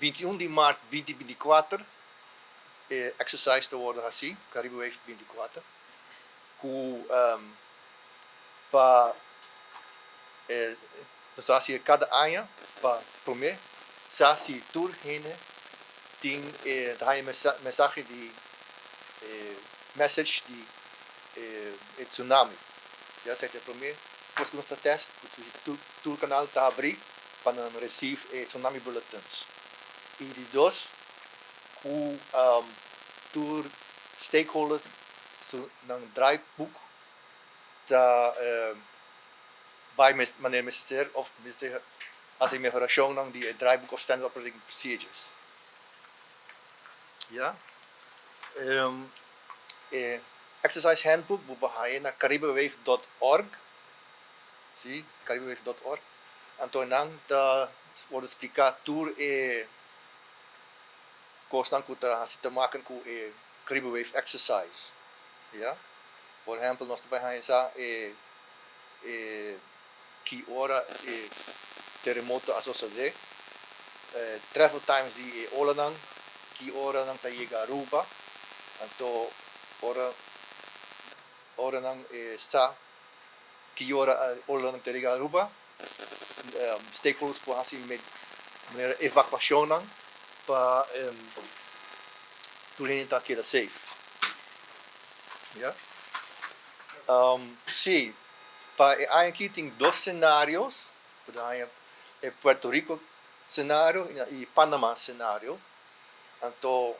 21 di maart 2024 e exercise ta wordo haci, Caribe Wave 24, cu pa nos ta haci cada aña pa prome sa si tur hende tin e ta haya mensahe di message di e tsunami. Ya esaki ta e prome cos cu nos ta test cu tur canal ta habri pa nan receive e tsunami bulletins. Y di dos cu tur stakeholders su nan draaiboek ta bay manera mester ser of mester haci mehoracionnan di e draaiboek of standard operating procedures. Ya. E exercise handbook bo por haya na caribewave.org, si, caribewave.org. Anto nan ta wordo splica tur e cosnan cu ta haci te maken cu e Caribe Wave exercise. Ya. Por ehempel, nos ta bay haya sa e ki ora e teremoto a sosode, travel times di e olanan, ki ora nan ta yega Aruba, anto ora nan sa ki ora e olanan ta yega Aruba, stakeholders por haci manera evacuacionnan pa tur hende ta keda safe. Ya. Si, pa e aña aki tin dos scenarios, bo ta haña e Puerto Rico scenario y Panama scenario. Anto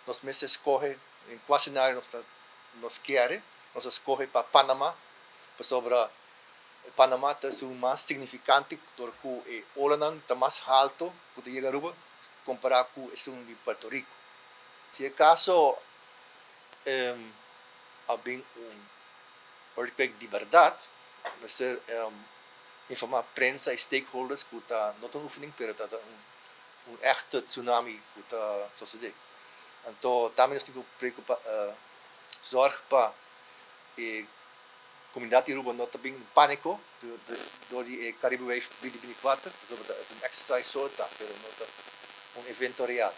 nos mester scoge den cua scenario nos ta nos kier. Nos a scoge pa Panama pasobra Panama ta esun mas significante dor cu e olanan ta mas halto cu ta yega Aruba compara cu esun di Puerto Rico. Si e caso a bin un earthquake di berdad, mester informa prensa y stakeholders cu ta no ta un oefening pero ta un echte tsunami cu ta sosode. Anto tambe nos tin cu preocupa, zorg pa e comunidad di Aruba no ta bin panico door di e Caribe Wave 2024, pasobra ta un exercise so ta, pero no ta un evento real.